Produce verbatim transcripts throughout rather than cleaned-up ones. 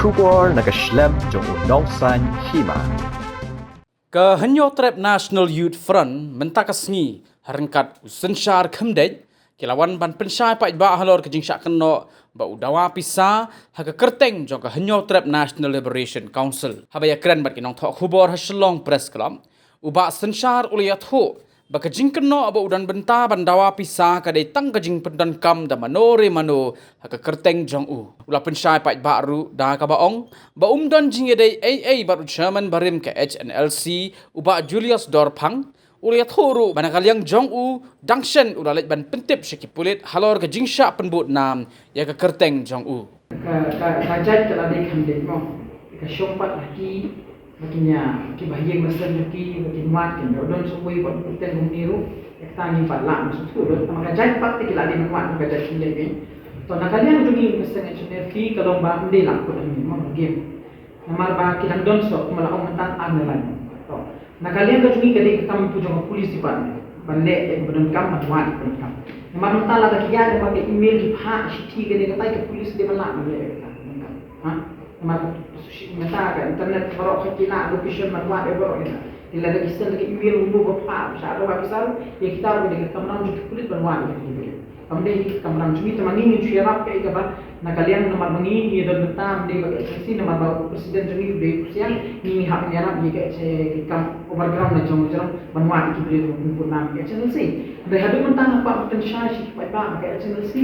Khubor na ka shlem jong u Nongsaiñ Hima. Ka Hynñiewtrep National Youth Front mynta ka sngi ha ryngkat u Synshar Khymdeit ki la wan ban pynshai paidbah halor ka jingshah kynnoh ba u dawa pisa ha ka kyrteng jong ka Hynñiewtrep National Liberation Council. Haba ïakren bad ki nongthoh khubor ha Shillong Press Club, u Bah Synshar u la ïathuh ba ka jingkynnoh ba u don bynta ban dawa pisa ka dei tang ka jingpyndonkam da mano re mano ha ka kyrteng jong u. U la pynshai paidbah ruh da kaba ong ba um don jingïadei ei ei bad u chairman barim ka H N L C, u Bah Julius Dorphang. U la ïathuh ruh ba na ka liang jong u, dang shen u la leit ban pyntip sha ki pulit halor ka jingshah pynbud nam ïa ka kyrteng jong u. Ka, ka, ka jait ka la dei kham dei mo. Ka shong pat ha ki, ba kin ïa, ki ba ha ïing ba sem ha ki, ba kin wad kin ïa don sa kawei pat u teng kumne ruh. Ïa kata ngim pat lah ban sngewthuh lut. Tangba ka jait pat te ki la dei ban wad ka jait kin dei. To na ka liang jong ngi ka seng H N F ki ka long ba ym dei lah kut ha ngi mo game. Namar ba ki dang don sa kumba la ong mynta ar ne lai. To. Na ka liang ka jong ngi ka dei ka kam pynjong ka police department ban leh ïa ka pyndonkam ban wad ïa ka pyndonkam. Namar mynta lada ki ïaid namar ka email ki phah shithi kane katai ka police dei ban lah ban leh ïa ka pyndonkam. Ha? Namar ka shi-, mynta ka internet baroh ka ki lah location ban wad ïa baroh ïa. Te lada ki send ka email ruh ba phah sha ka website ïa kita ruh ka dei ka kamram jong ki police ban wad ïa ka pyndonkam. Kam dei hi ka kamram jong ngi, tangba ngi ngin shu ïarap kaei kaba na ka liang namar ba ngi ngi don bynta, ym dei ba ka H N L C namar ba u president jong ngi u dei u siang, ngi ngi hap ïarap ïa ka H-, ka kam overground na jong jong ban wad ïa ki briew ba pynbud nam ka H N L C. Hynrei haduh mynta nga kwah ban pynshai sha ki paidbah ba ka H N L C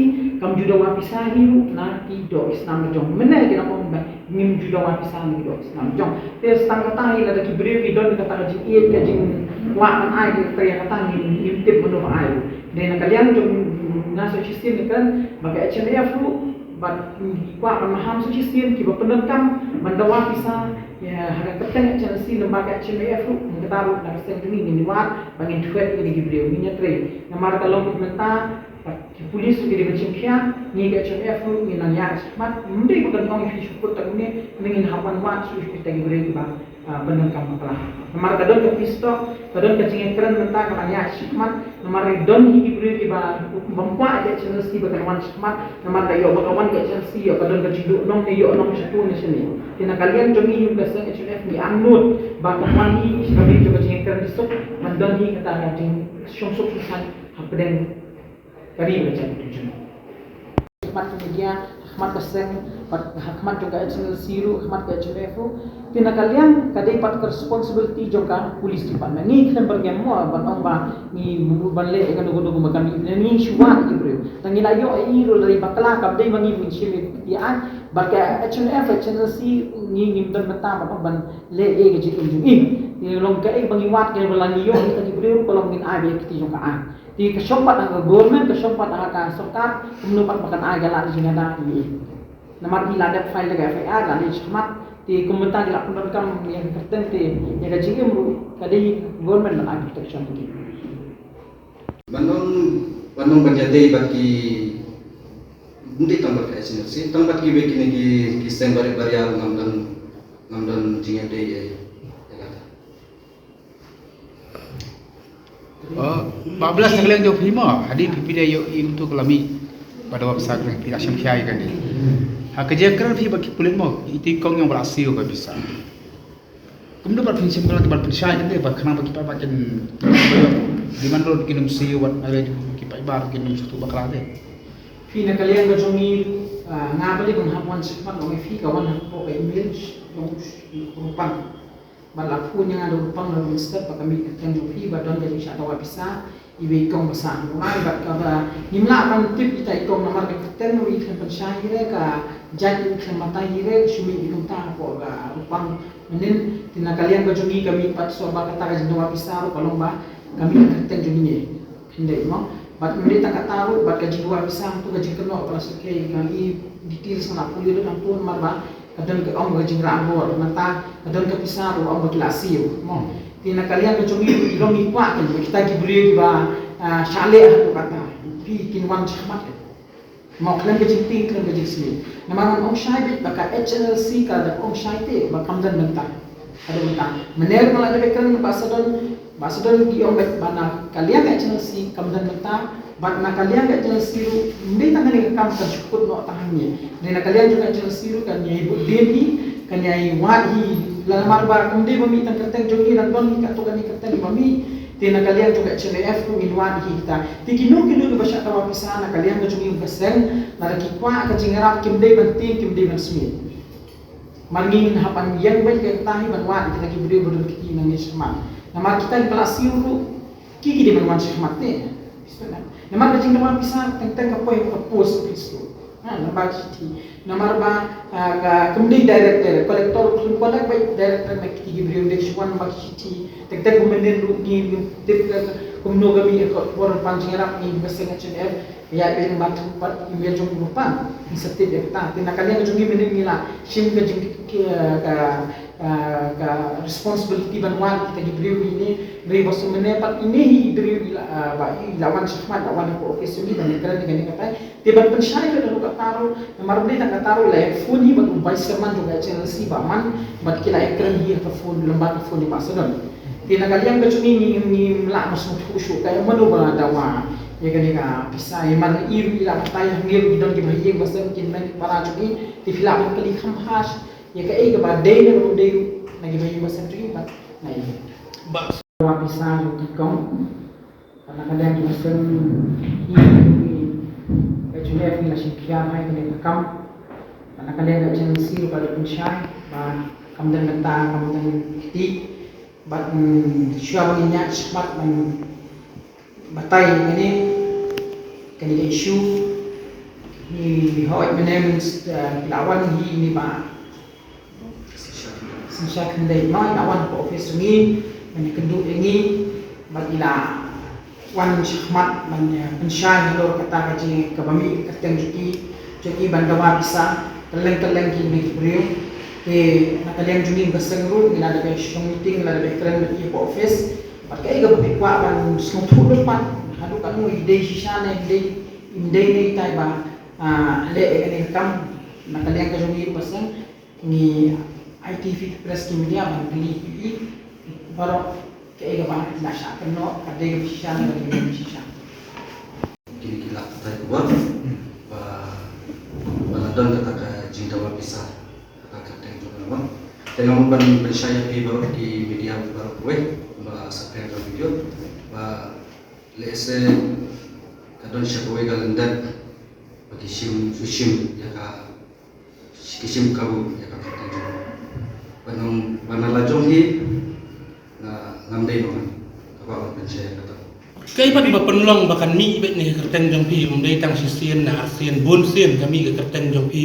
kam ju dawa pisa hi ruh na ki doh ki snam la jong. Mynne ki la ong ba ngim ju dawa pisa na ki doh ki snam la jong. Te tang kata hi lada ki briew ki don kata ka jingïeit ka jingkwah ban ai ki trei kata ngim, ngim tip mano ba ai ruh. Dei na ka liang jong nga sa shisien nga kren ba ka H N F ruh bad ki kwah ban maham sa shisien kiba pyndonkam ban dawa pisa ïa ha ka kyrteng H N L C lem bad ka H N F ruh. Kata ruh na ka seng jong ngi ngin wad ba ngin thwet ïa ki briew ngin ïatrei. Namar ka long mynta ki pulis ki dei ban shim khia, ngi ka H N F ruh ngin nang ïa shakhmat. Ym dei ba kan ong ïa phi shu kut ta une, ngin hap ban wad shu ïa kita ki briew kiba ah, pyndonkam bakla. Namar ka don ka pistol, ka don ka jingïakren mynta ka la ïaid shakhmat, namar ka don hi ki briew kiba bym kwah ïa ka H N L C ba kan wan shakhmat, namar ka ïoh ba ka wan ka H N L C ïoh ka don ka jingduh nong ne ïoh nong shatu ne shane. Te na ka liang jong ngi ka seng H N F ngi angnud ba ka wan hi ka briew ka jingïakren suk, ban don hi kata ka jingshong suk shong saiñ hapdeng ka ri bad ka jaitbynriew jong ngi. Ha khmat ka media, ha khmat ka seng, bad ha khmat jong ka H N L C ruh, ha khmat ka H N F ruh. Te na ka liang ka dei pat ka responsibility jong ka police department. Ngi khlem ban ngam mo ban ong ba ngi mut ban leh ïa kano kano ba kan ngi shu wad ïa ki briew. Tang ngi la ïoh ïa i ruh lari bakla kam dei ma ngi ban shim ïa ki ai. Bad ka H N F, H N L C ngi ngim don bynta ban ong ban leh ïa ka jingim jong i. Te long kaei ba ngi wad kaei ba la ngi ïoh ïa ki briew ruh ka long ngin ai ba ïa ki jong ka ai. Te ka shong pat ha ka government, ka shong pat ha ka sorkar, kumno pat ba kan ai ka lad jingïada ïa i. Namar i la dep file da ka F I R, la leit shakhmat, te kum mynta ki la pyndonkam ïa ka kyrteng te ïa ka jingim ruh ka dei government ban ai protection ïa ki. Ban ong, ban ong ban ïadei bad ki, ym dei tang bad ka H N L C, tang bad kiwei kine ki, ki seng barit baria ruh ngam don, ngam don jingïadei ïa, ïa kata. Oh, bablas na ka liang jong phi mo, hadien phi pynlong ïa im tu ka la mih. Bad dawa pisa ka phi la shim khia ïa kane. Ha ka jingkren phi bad ki pulit mo, iti kong ïong ba la siew ka pisa. Kumno bad phin shim ka la ki bad pynshai kane bad khnang ba ki paidbah kin demand ruh kin ym siew bad ngi ruh ki paidbah kin ym sngewthuh bakla te. Phi na ka liang ka jong ngi, ah, nga balei ba nga hap wan shakhmat, nga ong ïa phi ka wan hapoh ka email jong u Rupang. Bad la phone ïa nga da u Rupang, la ong step ba ka mih ka kyrteng jong phi ba don ka jingshah dawa pisa iwei i kong ba sah hangne bad kaba ngim lah ban tip ita i kong namar ka kyrteng ruh i khlem pynshai hi re, ka jait i khlem batai hi re, ka shu mih i kumta hapoh ka Rupang. Mynnin te na ka liang ka jong ngi ka mih pat shuwa ba kata ka jingdawa pisa ruh ka long ba ka mih ka kyrteng jong ngi. Hynrei mo, bad ym dei tang kata ruh, bad ka jingdawa pisa hangto ka jingkynnoh ka la shu kei ka i details nga la pule lut hangto namar ba ka don ka ong ka jingrah bor, nangta ka don ka pisa ruh ong ba ki la siew mo. Te na ka liang ka jong ngi ruh ngi kwah kin ba kita ki briew kiba, ah, shah leh hato kata phi kin wan shakhmat. Mo khlem ka jingtieng khlem ka jingsniew. Namar ngan ong shai beit ba ka H N L C ka da ong shai te ba kam don bynta. Ka don bynta. Mynne ruh nga la dep kren ba sa don, ba sa don ki ong beit ba na ka liang ka H N L C kam don bynta. Bad na ka liang ka H N L C ruh, ym dei tang kane ka kam kan shu kut noh tang hangne. Dei na ka liang jong ka H N L C ruh kan ïai bud dien hi, kan ïai wad hi, lada namar ba kam dei ba mih tang kyrteng jong ngi, lada don hi katto katne kyrteng ba mih. Te na ka liang jong ka H N L F ruh ngin wad hi kita. Te kino kino kiba shah dawa pisa na ka liang ka jong ngi ka seng, lada ki kwah ka jingïarap kim dei ban tieng, kim dei ban smiej. Mar ngin hap ban ïeng beit, ka kata hi ban wad kita ki briew ba don kti nangne shakhmat. Namar kita kiba la siew ruh ki, ki dei ban wan shakhmat te. Namar ka jingdawa pisa teng teng ka poi ha ka post office ruh. Ha, namar ka shithi. Namar ba, ah, ka, kam dei direct direct. Collector ruh kim collect beit direct direct na kiti ki briew, dei shu wan namar ka shithi. Teng teng kumne ruh ngi, ngi tip ka, kumno ka mih ka khubor ban jingïarap, ngi ba seng H N F. Ïa, ïa, ïa, ïa, ïa, ïa, jong u pan. Ngi sa tip ïa kata. Te na ka liang jong ngi mynne ngi la shim ka jing, ka, ka, ka, ka responsibility ban wan kita ki briew ine, briew ba shu mynne pat ine hi briew i la, ah, ba i la wan shakhmat, la wan ha ka office jong ngi ban ïakren ïa kane katai. Te ban pynshai ïa kata ruh, namar ba dei tang kata ruh la ïa phone hi bad u vice chairman jong ka H N L C ba man, bad ki la ïakren hi ha ka phone, lyngba ka phone ïa ba sdang. Te na ka liang ka jong ngi, ngi, ngim lah ban sngewthuh shuh, ka ïa mano ba la dawa ïa kane ka pisa, ïa mar i ruh i la batai hangne ruh ki don kiba ha ïing ba sem kin meh para jong ngi. Te phi lah ban kylli kham bha ïa kaei kaba dei ne kaba ym dei ruh na kiba ha ïing ba sem jong ngi bad na i. Ba dawa pisa ruh ki kong. Bad na ka liang jong ka seng hi, ka jong ngi la shim khia bha ïa kane ka kam. Bad na ka liang ka jong ngi ruh ka la pynshai ba kam don bynta, kam don kti. Bad, mm, shuwa ba ngin ïaid shakhmat ban batai ïa kane, kane ka issue, ngi hoi mynne, eh, la wan hi ine i Bah Sensha Khyndai, ma i la wan ha ka office jong ngi ban ïakynduh ïa ngi, bad i la wan shakhmat ban, eh, pynshai halor kata ka jing, kaba mih ka kyrteng jong i, jong i ban dawa pisa kylleng kylleng kine ki briew. Te na ka liang jong ngi ka seng ruh ngi la dep shong meeting, la dep kren bad i ha ka office. Bad kaei kaba phi kwah ban sngewthuh lem pat, haduh katno, i dei shisha ne ym dei, ym dei ne itai ba, ah, leh ïa kane ka kam. Na ka liang ka jong ngi ka seng, ngi aiti phi press ki media ban kylli phi baroh kaei kaba la shah kynnoh, ka dei kaba shisha ne ka dei kaba shisha. Kine ki la kyntait khubor ba, ba la don kata ka jingdawa pisa ha ka kyrteng jong nga. Te nga mut ban pynshai ïa phi baroh ki media baroh kawei ba sa peit ka video ba lehse ka don sha kawei ka lyndet ba ki shim, shu shim ïa ka, ki shim kabu ïa ka kyrteng jong nga. Ban ong, ban la jong hi, nga, ngam dei noh ngan, kaba ban pynshai ïa kata. Kaei pat ba pynlong ba kan mih beit ne ka kyrteng jong phi, ym dei tang shisien ne arsien, bun sien ka mih ka kyrteng jong phi.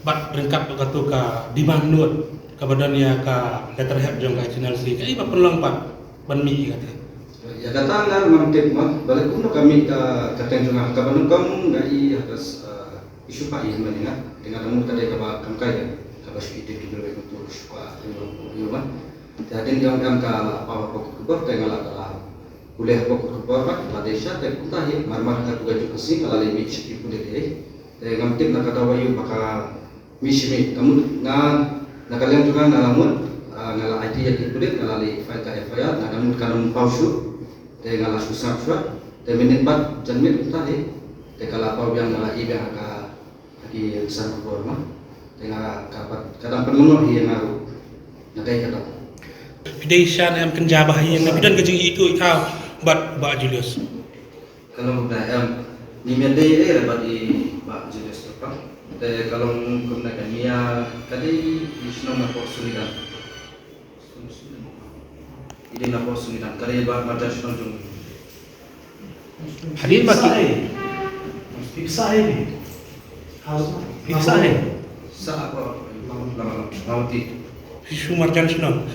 Bad ryngkat bad kato ka demand note kaba don ïa ka letterhead jong ka H N L C, kaei ba pynlong pat ban mih ïa kata? Ïa kata nga ruh ngam tip ma, balei kumno ka mih ka kyrteng jong nga, kaba nyngkong nga i ha ka, eh, issue pa i mynne nga, te nga dang mut ka dei kaba kam kai, kaba shu i tip ki briew, kumto shu ka ïoh, ïoh ma. Te hadien ïa ka, ka la paw ha ka kut khubor, te nga la, ka la pule ha ka kut khubor bad la dei sha, te kumta hi mar mar ha kato ka juk ka sngi ka la leit mih sha ki pulit hi. Te ngam tip na ka daw aïu ba ka mih sha mih. Ka mut nga, na ka liang jong nga nga la mut, ah, nga la aiti ïa ki pulit, nga la leit file ka F I R, nga dang mut ka nym paw shuh. Te nga la shu sngap shuwa. Te minit bad janmiet kumta hi, te ka la paw biang, nga la i biang ha ka, ha ki rynsan khubor ma. Te nga, ka pat, ka dang pynlyngngoh hi ïa nga ruh na kaei kata. Phi dei shisha ne em, kynja bha ïa nga, phi don ka jingïathuh thaw bad Bah Julius? Ka long kumne em, ngim ïadei ei ei re bad i Bah Julius Lyngdoh. Te ka long kumne, ka nia ka dei i shnong na pdeng Sonidan. I dei na pdeng Sonidan, ka dei ba marjan shnong jong. Hadien ba ki. Pisa hai. Pisa hai. Pisa hai. Sa apa? Lama, lama, lama. Lama ti. Phi shu marjan shnong.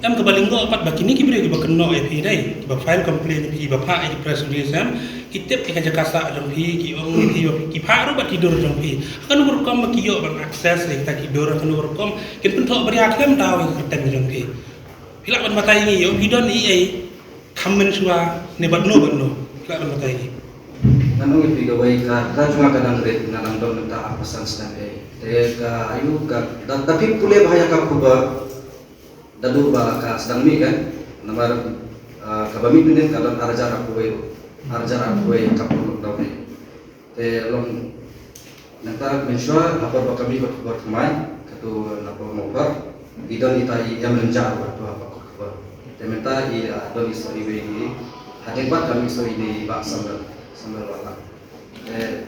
Em, kaba lyngdoh pat ba kine ki briew kiba kynnoh ïa phi dei, kiba file complaint ïa phi, kiba phah ïa ki press release em, ki tip ïa ka jaka sah jong phi, ki ong ïa phi ba ki phah ruh bad ki dur jong phi. Ha kano ka rukom ba ki ïoh ban access ïa kita ki dur, ha kano ka rukom kin pynthoh bria khlem daw ïa ka kyrteng jong phi? Phi lah ban batai ngi ïoh phi don ei ei, kham mynshuwa ne bad no bad no. Phi lah ban batai ngi. Ngan ong ïa phi kawei, ka, ka jong nga ka dang rit, nga dang don mynta arphew san snem ei. Te ka ayu ka, da, da phi pule bha ïa ka khubor. Naduh ba ka sdang mih kan, namar, ah, kaba mih mynnin ka don ar hajar arphew wei ruh. Arja arphew ka por lockdown ne. Te long nangta mynshwa ha por ba ka mih ka khubor thymmai, katto na por Mawphor, i don ita i Em Rynjah ruh katto ha por khubor. Te mynta i, ah, don i soh iwei i, hadien pat ka mih soh ine i Bah Samdal, Samdal Wahlang. Te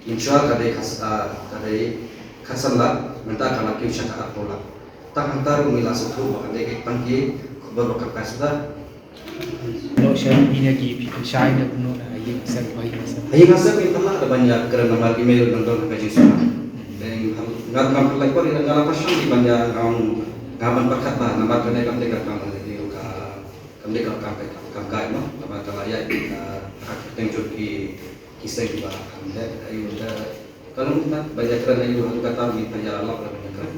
mynshwa ka dei khas, ah, ka dei khatsan lak, mynta ka la kiew sha ka arphew lak. Tang hangta ruh ngi la sngewthuh ba ka dei ka tang ki khubor ba ka kai suda. Lo sha ine ki phi shai da kuno na ayi sen bai na sen. Ayi na sen ita la da ban ïa kren namar email nang don ka jingsngewthuh. Dei nga ngam pynlait por ïa nga la pashang di ban ïa ngam ngam ban pyrkhat ba namar ka dei kam dei ka kam dei ka kam dei ka kam ka kam kai mo namar ka la ïa ka teng jut ki ki seng ba kam dei ayu da ka long ta ban ïa kren ayu ha ka tam ni pynïa lok da ban ïa kren.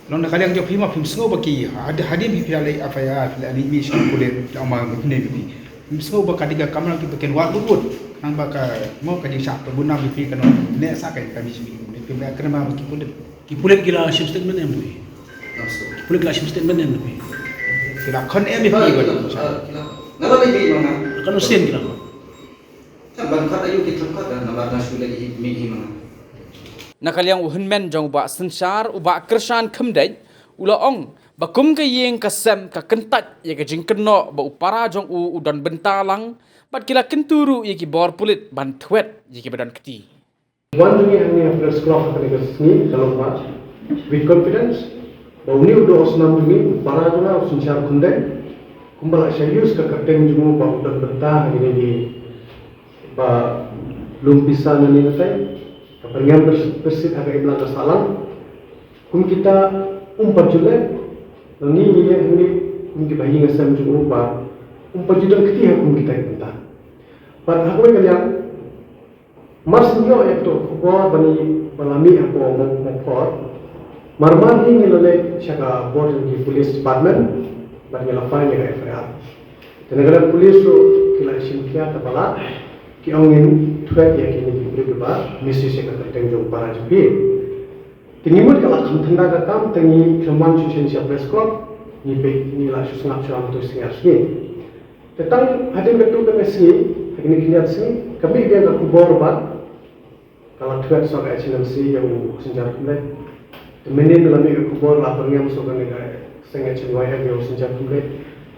Long na ka liang jong phi ma phim sngew ba ki had- hadien phi phi la leh F I R phi la leh mi sha pulit la ma phi ne phi. Phim sngew ba ka dei ka kamram ki ba ken wad bud bud. Nang ba ka mo ka jingshah pynbun nam phi ka nong ne sa ka ka mi simi ne phi ba kren ma ki pulit. Ki pulit ki la shim statement em phi. Ki pulit ki la shim statement em phi. Ki la khon em phi ba. Nga la leh di ma nga. Kan usin ki la khon. Kan ban khot ayu ki thang khot namar na shu leh hi mi hi ma nga. Na ka liang u hynmen jong u Bah Synshar, u Bah Kyrshan Khymdeit, u la ong ba kum ka ïing ka sem ka kyntait ïa ka jingkynnoh ba u para jong u u don bynta lang, bad ki la kyntu ruh ïa ki bor pulit ban thwet ïa ki ba don kti. Wan jong ngi hangne ha Press Club ha kane ka sngi ka long ba with confidence ba une u doh snam jong ngi u para jong nga u Synshar Khymdeit kumba la sha use ka kyrteng jong u ba u don bynta ha kine ki ba lum pisa na ne na tai ka pyrngem pyrsit ha ka imlang ka sahlang kum kita um pat ju leh na ngi ngi leh ngi kum ki ba ïing sem jong u ba um pat ju don kti ha kum kita ki bynta. Bad ha kawei ka liang mar shu ïoh ïa ka khubor ba ngi ba la mih hapoh Mawphor. Mar mar hi ngi la leit sha ka bor jong ki police department bad ngi la file ïa ka F I R. Te na ka liang police ruh ki la shim khia ta ba la ki ong ngin thwet ïa kine ki briew kiba misuse ïa ka kyrteng jong para jong phi. Te ngi mut ka la kham tynda ka kam te ngi khlem wan shu shen sha Press Club ngi peit ngi la shu sngap shu am tu sngi ar sngi. Te tang hadien katto katne sngi ha kine ki ar sngi ka mih biang ka khubor ba ka la thwet sha ka H N M C ïa u Synshar Khymdeit. Te mynnin la mih ka khubor la pyrngem sha kane ka seng H N Y F ïa u Synshar Khymdeit.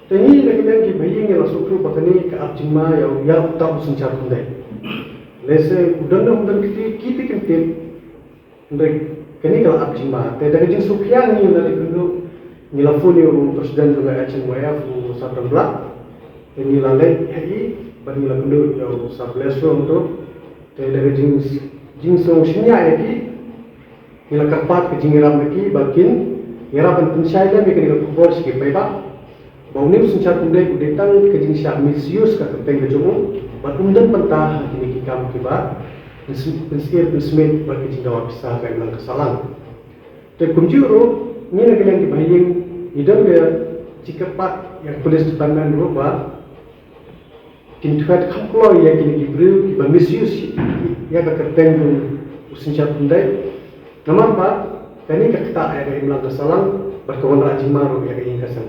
Te ngi na ka liang ki ba ïing ngi la sngewthuh ba kane ka ap jingma ïa u ïa uta u Synshar Khymdeit. Lehse u don ne um don kti ki te kim tip. Hynrei kane ka la ap jingma te da ka jingsngewkhia ngi la leit kynduh ngi la phone ïa u president jong ka H N Y F u Sir Thangblah. Te ngi la leit ha i bad ngi la kynduh ïa u Sir Blessroom tu. Te da ka jing jingsngewsynñia ïa ki ngi la kyrpad ka jingïarap na ki ba kin ïarap ban pynshai lem ïa kane ka khubor sha ki paidbah. Ba une u Synshar Khymdeit u dei tang ka jingshah misuse ka kyrteng ka jong u bad um don bynta ha kine ki kam kiba pynsyier pynsmit bad ka jingdawa pisa ha ka imlang ka sahlang. Te kumjuh ruh ngi na ka liang ki ba ha ïing ngi don ka jingkyrpad ïa ka police department ruh ba kin thwet kham kloi ïa kine ki briew kiba misuse ïa ka kyrteng jong u Synshar Khymdeit. Namar ba kane ka ktah ïa ka imlang ka sahlang bad ka wanrah jingma ruh ïa ka ïing ka sem.